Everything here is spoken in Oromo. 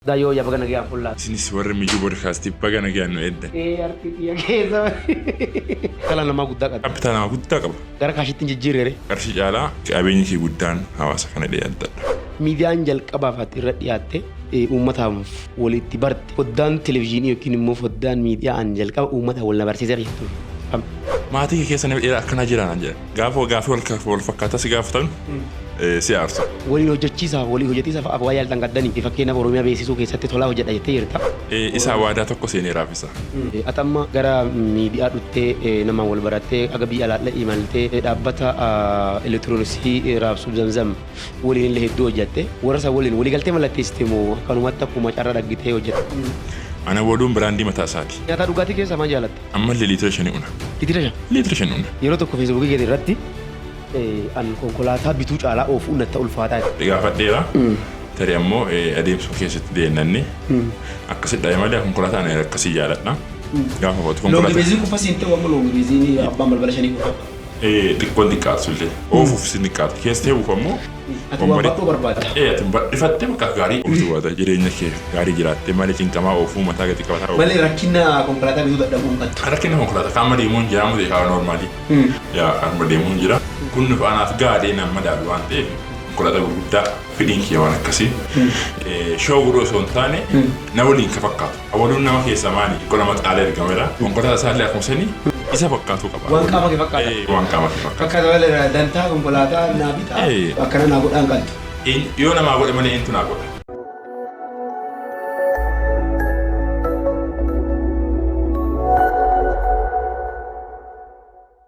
Daayoo yaa baga nagayaan fullaa. Isinis warri Mijuu Boodkaastii baga nagayaan nu eeddan. Ee arti xiyya keessa. Dhala namaa guddaa qabdi. Kaapitaala namaa guddaa qaba. Gara kaashitti hin jijjiirre. Qarshii caalaa qabeenyi kee guddaan hawaasa kana dhiyaatadha. Miidiyaan jalqabaaf ati irra dhiyaatte uummataaf walitti barte foddaan televizyiinii yookiin immoo foddaan miidiyaa an jalqaba uummata wal na barsiiseera jettu kam? Maatii kee keessa namni dhiira akkanaa jira naan jedhan. Gaafa gaafii wal fakkaataa si gaafatan si aarsa. Waliin hojjechiisaaf walii hojjetiisaaf waa yaaltan qaddanii fakkeenyaaf Oromiyaa beeksisuu keessatti tolaa hojjedha jettee jirta. Isaa waadaa tokko seeneeraaf isa. Ati amma gara miidiyaa dhuttee namaan wal barattee aga biyya alaallee imaltee dhaabbata elektirooniksii raabsuu Zamzam waliin illee hedduu hojjatte. Warra san waliin waliigaltee mallatteessite moo akkanumatti akkuma carraa dhaggitee hojjatte? Ana waluun biraandii mataa isaati. Nyaataa dhugaatii keessaa maal jaalatta? Ammallee liitira shani una. Liitira 5? Liitira 5 una. Yeroo tokko feesbuukii keetii irratti an konkolaataa bituu caalaa oofuun natti ulfaataa jette. Gaafadheera. Tarii ammoo adeemsuma keessatti deennanni akkasitti dhahe malee konkolaataa ani akkasii jaaladha. Gaafa kootu konkolaataa. Loongibeezii kufa siin ta'u amma loongibeeziin abbaan balbala shanii kufa. Xiqqoon xiqqaatu illee oofuuf si xiqqaata. Keessa teebuuf ammoo Ati waan bal'oo barbaadda. Ee ati bal'ifattee bakka gaarii ooftuu baata jireenya kee gaarii jiraattee malee cinqamaa oofuu mataa gadi qabataa oofuu. Malee rakkina konkolaataa bituu dadhabuu hin qabdu. Rakkina konkolaataa qaama deemuun jira miti karaa noormaalii. Yaa qaama deemuun jira. Kun nuuf anaaf gaadhee nan madaalu waan ta'eef konkolaataa gurguddaa fedhiin kiyya waan akkasii. Shoo godhuu osoo hin taane na waliin ka fakkaatu. Awaluun nama keessaa maali? Xiqqoo nama xaalee argameera. Konkolaataa isaallee akkuma sanii isa fakkaatuu qaba. Waan qaama kee fakkaata. Waan qaama kee fakkaata. Fakkaata malee dantaa konkolaataa naa bitaa akkana naa godhaan qabdu. Yoo namaa godhe malee eenyutu naa godha?